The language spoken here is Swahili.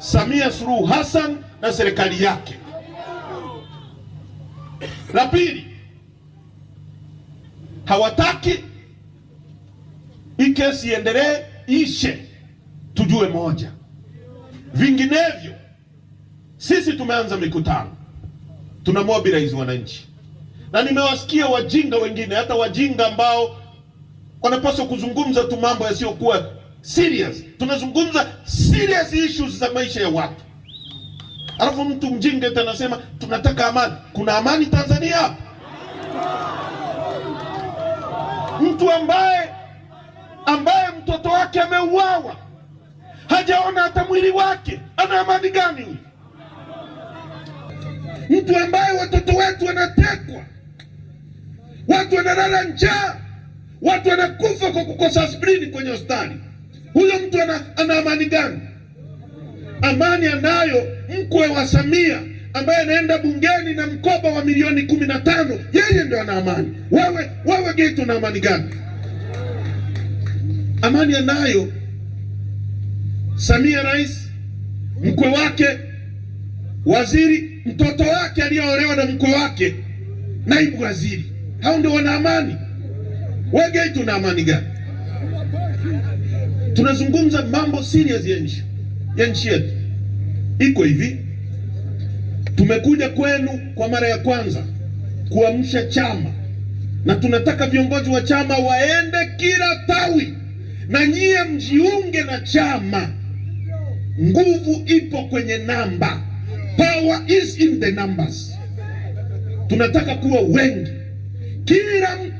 Samia Suluhu Hassan na serikali yake. La pili, hawataki hii kesi iendelee, ishe, tujue moja. Vinginevyo sisi tumeanza mikutano, tuna mobilize wananchi, na nimewasikia wajinga wengine, hata wajinga ambao wanapaswa kuzungumza tu mambo yasiyokuwa serious. Tunazungumza serious issues za maisha ya watu, alafu mtu mjinga eti anasema tunataka amani. Kuna amani Tanzania? Mtu ambaye mtoto wake ameuawa hajaona hata mwili wake, ana amani gani huyu? Mtu ambaye watoto wetu wanatekwa, watu wanalala njaa, watu wanakufa kwa kukosa aspirini kwenye hospitali, huyo mtu ana amani gani? Amani anayo mkwe wa Samia ambaye anaenda bungeni na mkoba wa milioni 15, yeye ndo ana amani. Wewe Geita una amani gani? Amani anayo Samia rais, mkwe wake waziri, mtoto wake aliyeolewa na mkwe wake naibu waziri. Hao ndio wana amani. Wewe Geita una amani gani? Tunazungumza mambo serious ya nchi yetu. Iko hivi, tumekuja kwenu kwa mara ya kwanza kuamsha chama, na tunataka viongozi wa chama waende kila tawi na nyie mjiunge na chama. Nguvu ipo kwenye namba, power is in the numbers. Tunataka kuwa wengi, kila mtu